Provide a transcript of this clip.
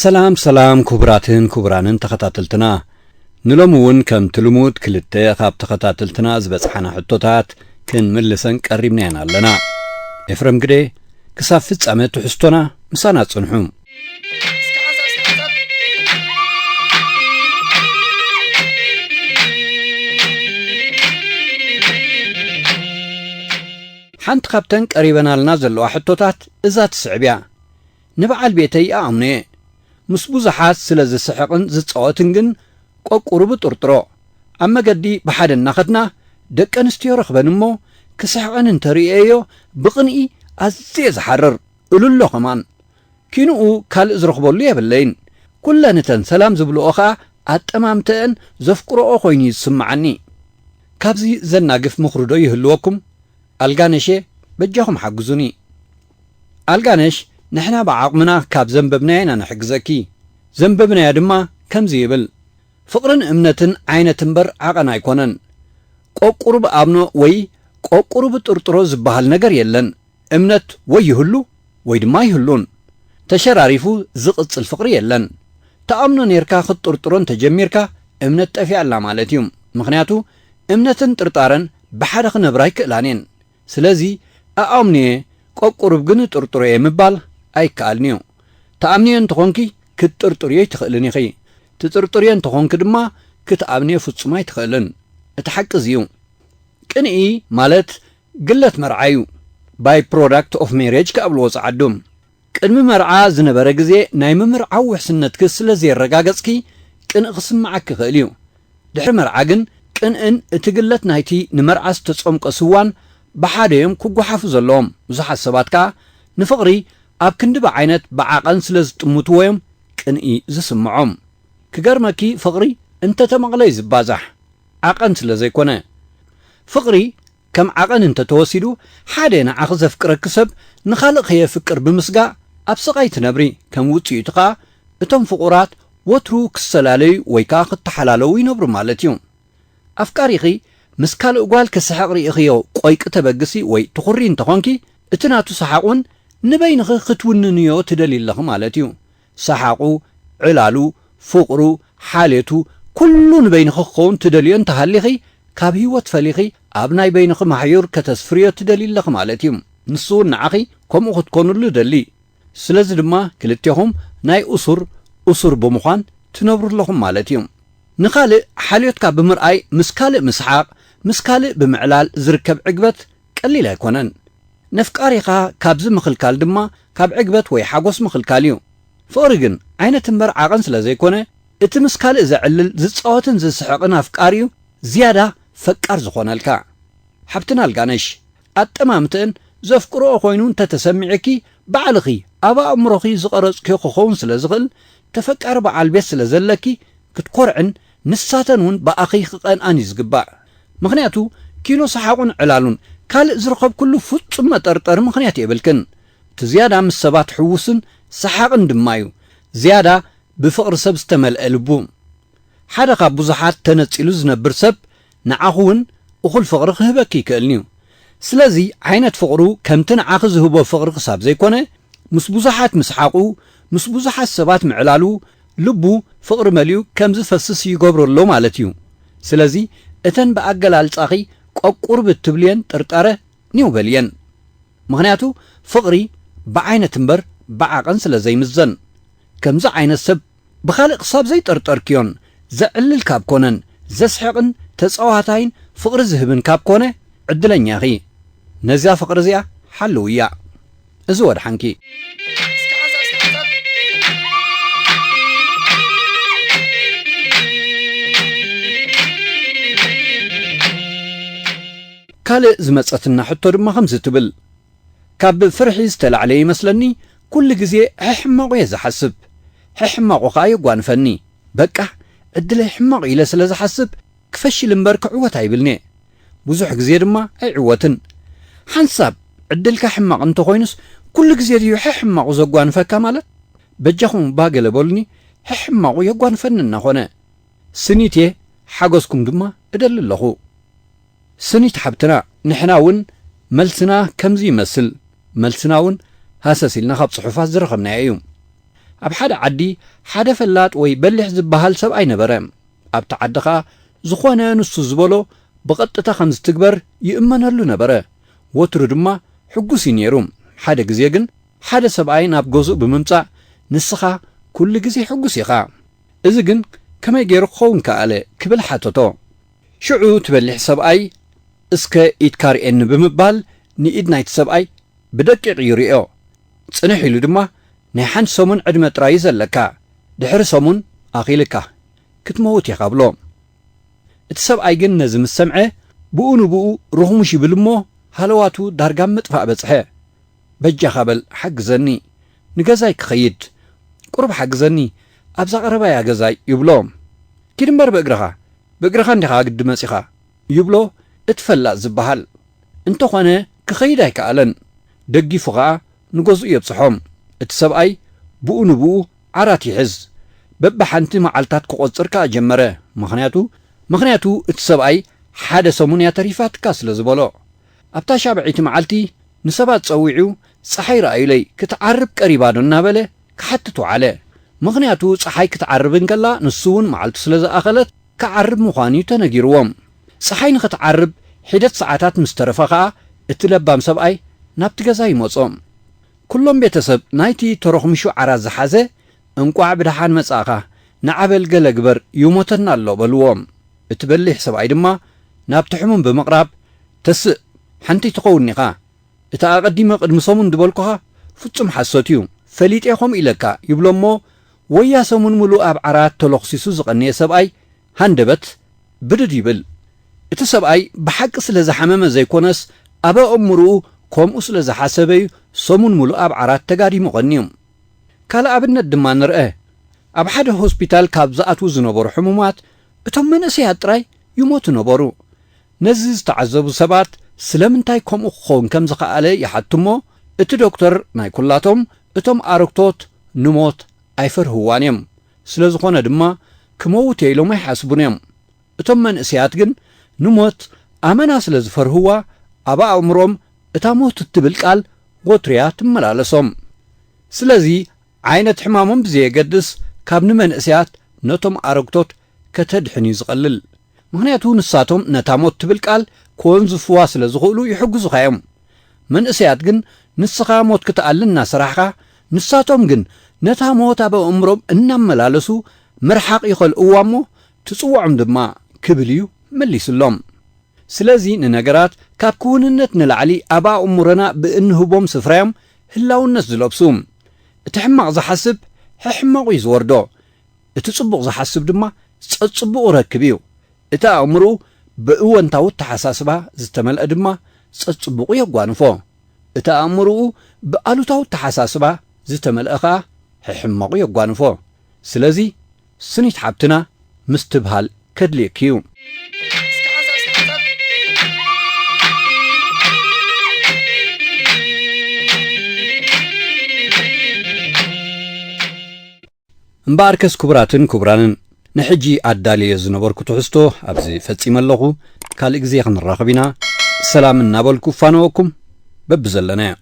ሰላም ሰላም ክቡራትን ክቡራንን ተኸታተልትና፣ ንሎሚ እውን ከምቲ ልሙድ ክልተ ካብ ተኸታተልትና ዝበጽሓና ሕቶታት ክንምልሰን ቀሪብና ኢና ኣለና። ኤፍረም ግደ፣ ክሳብ ፍጻመ ትሕዝቶና ምሳና ጽንሑ። ሓንቲ ካብተን ቀሪበናልና ዘለዋ ሕቶታት እዛ ትስዕብ እያ። ንበዓል ቤተይ እኣምኖ እየ። ምስ ብዙሓት ስለ ዝስሕቕን ዝጻወትን ግን ቆቁሩ ብጥርጥሮ። ኣብ መገዲ ብሓደ እናኸድና ደቂ ኣንስትዮ ረኽበን እሞ ክስሕቐን እንተርእየዮ ብቕንኢ ኣዝየ ዝሓርር። እሉሎ ከማን። ኪንኡ ካልእ ዝረኽበሉ የብለይን። ኩለን እተን ሰላም ዝብልኦ ኸኣ ኣጠማምተአን ዘፍቅርኦ ኮይኑ እዩ ዝስምዓኒ። ካብዚ ዘናግፍ ምኽሪ ዶ ይህልወኩም? ኣልጋነሼ በጃኹም ሓግዙኒ። ኣልጋነሽ፣ ንሕና ብዓቕምና ካብ ዘንበብናዮ ኢና ንሕግዘኪ። ዘንበብናዮ ድማ ከምዚ ይብል፣ ፍቕርን እምነትን ዓይነት እምበር ዓቐን ኣይኮነን። ቆቁሩ ብኣምኖ ወይ ቆቁሩ ብጥርጥሮ ዝበሃል ነገር የለን። እምነት ወይ ይህሉ ወይ ድማ ኣይህሉን። ተሸራሪፉ ዝቕጽል ፍቕሪ የለን። ትኣምኖ ኔርካ ክትጥርጥሮ እንተጀሚርካ እምነት ጠፊኣ ኣላ ማለት እዩ። ምኽንያቱ እምነትን ጥርጣረን ብሓደ ክነብራ ኣይክእላን እየን። ስለዚ ኣኣምንየ ቆቁሩብ ግን እጥርጥሮየ ምባል ኣይከኣልን እዩ። ትኣምንዮ እንተኾንኪ ክትጥርጥርዮ ኣይትኽእልን ኢኺ። ትጥርጥርዮ እንተኾንኪ ድማ ክትኣምንዮ ፍጹም ኣይትኽእልን። እቲ ሓቂ እዚ እዩ። ቅንኢ ማለት ግለት መርዓ እዩ። By product of marriage ክኣብልዎ ጸዓዱ። ቅድሚ መርዓ ዝነበረ ግዜ ናይ ምምርዓው ውሕስነትኪ ስለ ዘየረጋገጽኪ ቅንኢ ክስምዓኪ ይኽእል እዩ። ድሕሪ መርዓ ግን ቅንእን እቲ ግለት ናይቲ ንመርዓ ዝተጸምቀ ስዋን ብሓደ እዮም ክጓሓፉ ዘለዎም። ብዙሓት ሰባት ከኣ ንፍቕሪ ኣብ ክንዲ ብዓይነት ብዓቐን ስለ ዝጥምትዎ እዮም ቅንኢ ዝስምዖም። ክገርመኪ ፍቕሪ እንተተመቕለ እዩ ዝባዛሕ፣ ዓቐን ስለ ዘይኮነ። ፍቕሪ ከም ዓቐን እንተተወሲዱ፣ ሓደ ንዓኺ ዘፍቅረኪ ሰብ ንኻልእ ከየፍቅር ብምስጋእ ኣብ ስቓይ ትነብሪ። ከም ውጽኢቱ ኸኣ እቶም ፍቑራት ወትሩ ክሰላለዩ ወይ ከኣ ክተሓላለዉ ይነብሩ ማለት እዩ። ኣፍቃሪኺ ምስ ካልእ ጓል ክስሕቕ ርኢኽዮ ቆይቂ ተበግሲ ወይ ትኹሪ እንተኾንኪ፣ እቲ ናቱ ሰሓቕ እውን ንበይንኺ ክትውንንዮ ትደልዪ ኣለኺ ማለት እዩ። ሰሓቑ፣ ዕላሉ፣ ፍቕሩ፣ ሓልየቱ፣ ኩሉ ንበይንኺ ክኸውን ትደልዮ እንተሃሊኺ፣ ካብ ህይወት ፈሊኺ ኣብ ናይ በይንኺ ማሕዩር ከተስፍርዮ ትደልዪ ኣለኺ ማለት እዩ። ንሱ እውን ንዓኺ ከምኡ ክትኮንሉ ይደሊ። ስለዚ ድማ ክልቴኹም ናይ እሱር እሱር ብምዃን ትነብሩ ኣለኹም ማለት እዩ። ንኻልእ ሓልዮትካ ብምርኣይ ምስ ካልእ ምስሓቕ፣ ምስ ካልእ ብምዕላል ዝርከብ ዕግበት ቀሊል ኣይኮነን። ነፍቃሪኻ ካብዚ ምኽልካል ድማ ካብ ዕግበት ወይ ሓጎስ ምኽልካል እዩ። ፍቕሪ ግን ዓይነት እምበር ዓቐን ስለ ዘይኮነ፣ እቲ ምስ ካልእ ዘዕልል፣ ዝጻወትን ዝስሕቕን ኣፍቃሪ'ዩ ዝያዳ ፈቃር ዝኾነልካ። ሓብትና ኣልጋነሽ፣ ኣጠማምትእን ዘፍቅርኦ ኮይኑ እንተተሰሚዕኪ፣ ባዕልኺ ኣብ ኣእምሮኺ ዝቐረጽክዮ ክኸውን ስለ ዝኽእል፣ ተፈቃሪ በዓል ቤት ስለ ዘለኪ ክትኮርዕን ንሳተን እውን ብኣኺ ክቐንኣን እዩ ዝግባእ። ምኽንያቱ ኪኖ ሰሓቑን ዕላሉን ካልእ ዝረኸብክሉ ፍጹም መጠርጠሪ ምኽንያት የብልክን። እቲ ዝያዳ ምስ ሰባት ሕዉስን ሰሓቕን ድማ እዩ ዝያዳ ብፍቕሪ ሰብ ዝተመልአ ልቡ። ሓደ ካብ ብዙሓት ተነጺሉ ዝነብር ሰብ ንዓኹ እውን እኹል ፍቕሪ ክህበኪ ይክእልን እዩ። ስለዚ ዓይነት ፍቕሩ ከምቲ ንዓኺ ዝህቦ ፍቕሪ ክሳብ ዘይኮነ፣ ምስ ብዙሓት ምስሓቑ፣ ምስ ብዙሓት ሰባት ምዕላሉ፣ ልቡ ፍቕሪ መሊኡ ከም ዝፈስስ ይገብሮ ኣሎ ማለት እዩ። ስለዚ እተን ብኣገላልጻኺ ቆቁርብ እትብልየን ጥርጣረ ኒው በልየን። ምኽንያቱ ፍቕሪ ብዓይነት እምበር ብዓቐን ስለ ዘይምዘን። ከምዚ ዓይነት ሰብ ብኻልእ ክሳብ ዘይጠርጠርክዮን ዘዕልል ካብ ኮነን ዘስሕቕን ተጻዋታይን ፍቕሪ ዝህብን ካብ ኮነ ዕድለኛ ኢኺ። ነዛ ፍቕሪ እዚኣ ሓልውያ። እዚ ወድሓንኪ። ካልእ ዝመጸትና ሕቶ ድማ ከምዚ ትብል፣ ካብ ፍርሒ ዝተላዕለ ይመስለኒ፣ ኩሉ ግዜ ሕሕማቑ እየ ዝሓስብ። ሕሕማቑ ኸኣ የጓንፈኒ። በቃ፣ ዕድለይ ሕማቑ ኢለ ስለ ዝሓስብ፣ ክፈሽል እምበር ክዕወት ኣይብልን'የ። ብዙሕ ግዜ ድማ ኣይዕወትን። ሓንሳብ ዕድልካ ሕማቕ እንተኾይኑስ፣ ኩሉ ግዜ ድዩ ሕሕማቑ ዘጓንፈካ ማለት? በጃኹም እባ ገለ በሉኒ፣ ሕሕማቑ የጓንፈኒ እናኾነ። ስኒት እየ፣ ሓገዝኩም ድማ እደሊ ኣለኹ። ስኒት ሓብትና፣ ንሕና እውን መልስና ከምዚ ይመስል። መልስና እውን ሃሰስ ኢልና ካብ ጽሑፋት ዝረኸብናዮ እዩ። ኣብ ሓደ ዓዲ ሓደ ፈላጥ ወይ በሊሕ ዝበሃል ሰብኣይ ነበረ። ኣብቲ ዓዲ ኸኣ ዝኾነ ንሱ ዝበሎ ብቐጥታ ከም ዝትግበር ይእመነሉ ነበረ። ወትሩ ድማ ሕጉስ እዩ ነይሩ። ሓደ ግዜ ግን ሓደ ሰብኣይ ናብ ገዝኡ ብምምጻእ፣ "ንስኻ ኩሉ ግዜ ሕጉስ ኢኻ። እዚ ግን ከመይ ገይሩ ክኸውን ከኣለ?" ክብል ሓተቶ። ሽዑ እቲ በሊሕ ሰብኣይ፣ "እስከ ኢድካ ርኤኒ" ብምባል ንኢድ ናይቲ ሰብኣይ ብደቂቕ ይርእዮ። ጽንሕ ኢሉ ድማ፣ "ናይ ሓንቲ ሰሙን ዕድመ ጥራይ እዩ ዘለካ። ድሕሪ ሰሙን ኣኺልካ ክትመውት ኢኻ" ብሎ። እቲ ሰብኣይ ግን ነዚ ምስ ሰምዐ፣ ብኡ ንብኡ ርኹሙሽ ይብል እሞ፣ ሃለዋቱ ዳርጋ ምጥፋእ በጽሐ። "በጃኻ በል ሓግዘኒ፣ ንገዛይ ክኸይድ፣ ቁሩብ ሓግዘኒ፣ ኣብዛ ቀረባያ ገዛይ" ይብሎ። "ኪድ እምበር ብእግርኻ፣ ብእግርኻ እንዲኻ ግዲ መጺኻ" ይብሎ እቲ ፈላጥ ዝበሃል። እንተኾነ ክኸይድ ኣይከኣለን። ደጊፉ ኸኣ ንገዝኡ የብጽሖ። እቲ ሰብኣይ ብኡ ንብኡ ዓራት ይሕዝ። በብሓንቲ መዓልታት ክቖጽር ከኣ ጀመረ። ምኽንያቱ፣ ምኽንያቱ እቲ ሰብኣይ "ሓደ ሰሙን እያ ተሪፋትካ" ስለ ዝበሎ። ኣብታ ሻብዐይቲ መዓልቲ ንሰባት ጸዊዑ፣ "ጸሓይ ረኣዩለይ፣ ክትዓርብ ቀሪባ ዶ?" እናበለ ክሓትት ወዓለ። ምኽንያቱ ጸሓይ ክትዓርብ እንከላ ንሱ እውን መዓልቱ ስለ ዝኣኸለት ክዓርብ ምዃኑ እዩ ተነጊርዎም። ጸሓይ ንኽትዓርብ ሒደት ሰዓታት ምስ ተረፈ ኸኣ እቲ ለባም ሰብኣይ ናብቲ ገዛ ይመጾ። ኩሎም ቤተሰብ ናይቲ ተረኹሚሹ ዓራት ዝሓዘ "እንቋዕ ብደሓን መጻእኻ፣ ንዓ በል ገለ ግበር፣ ይሞተና ኣሎ" በልዎም። እቲ በሊሕ ሰብኣይ ድማ ናብቲ ሕሙም ብምቕራብ፣ "ተስእ፣ ሓንቲ ትኸውን ኢኻ። እቲ ኣቐዲመ ቅድሚ ሰሙን ዝበልኩኻ ፍጹም ሓሶት እዩ። ፈሊጠ ከምኡ ኢለካ" ይብሎ እሞ፣ ወያ ሰሙን ምሉእ ኣብ ዓራት ተለኽሲሱ ዝቐነየ ሰብኣይ ሃንደበት ብድድ ይብል። እቲ ሰብኣይ ብሓቂ ስለ ዝሓመመ ዘይኮነስ፣ ኣብ ኣእምሮኡ ከምኡ ስለ ዝሓሰበ እዩ ሰሙን ምሉእ ኣብ ዓራት ተጋዲሙ ቀንዩ። ካልእ ኣብነት ድማ ንርአ። ኣብ ሓደ ሆስፒታል ካብ ዝኣትዉ ዝነበሩ ሕሙማት፣ እቶም መንእሰያት ጥራይ ይሞቱ ነበሩ። ነዚ ዝተዓዘቡ ሰባት፣ ስለምንታይ ከምኡ ክኸውን ከም ዝኸኣለ ይሓቱ እሞ፣ እቲ ዶክተር ናይ ኩላቶም፣ እቶም ኣረግቶት ንሞት ኣይፈርህዋን እዮም። ስለ ዝኾነ ድማ፣ ክመውት እየ ኢሎም ኣይሓስቡን እዮም። እቶም መንእሰያት ግን ንሞት ኣመና ስለ ዝፈርህዋ፣ ኣብ ኣእምሮም እታ ሞት እትብል ቃል ወትሩ እያ ትመላለሶም። ስለዚ፣ ዓይነት ሕማሞም ብዘየገድስ፣ ካብ ንመንእሰያት ነቶም ኣረግቶት ከተድሕን እዩ ዝቐልል። ምኽንያቱ፣ ንሳቶም ነታ ሞት ትብል ቃል ክወንዝፍዋ ስለ ዝኽእሉ ይሕግዙኻ እዮም። መንእሰያት ግን፣ ንስኻ ሞት ክትኣሊ እናሰራሕኻ፣ ንሳቶም ግን ነታ ሞት ኣብ ኣእምሮም እናመላለሱ ምርሓቕ ይኸልእዋ እሞ፣ ትጽውዖም ድማ ክብል እዩ መሊስሎም። ስለዚ ንነገራት ካብ ክውንነት ንላዕሊ ኣብ ኣእምሮና ብእንህቦም ስፍራ እዮም ህላውነት ዝለብሱ። እቲ ሕማቕ ዝሓስብ ሕሕማቑ እዩ ዝወርዶ። እቲ ጽቡቕ ዝሓስብ ድማ ጸጽቡቑ ረክብ እዩ። እቲ ኣእምሮኡ ብእወንታዊ ኣተሓሳስባ ዝተመልአ ድማ ጸጽቡቑ የጓንፎ። እቲ ኣእምሮኡ ብኣሉታዊ ኣተሓሳስባ ዝተመልአ ኸኣ ሕሕማቑ የጓንፎ። ስለዚ ስኒት ሓብትና ምስትብሃል ከድልየኪ እዩ። እምበኣርከስ ክቡራትን ክቡራንን፣ ንሕጂ ኣዳልየ ዝነበርኩ ትሕዝቶ ኣብዚ ፈጺመ ኣለኹ። ካልእ ግዜ ክንራኸብ ኢና። ሰላም እናበልኩ እፋነወኩም። በብዘለናዮ።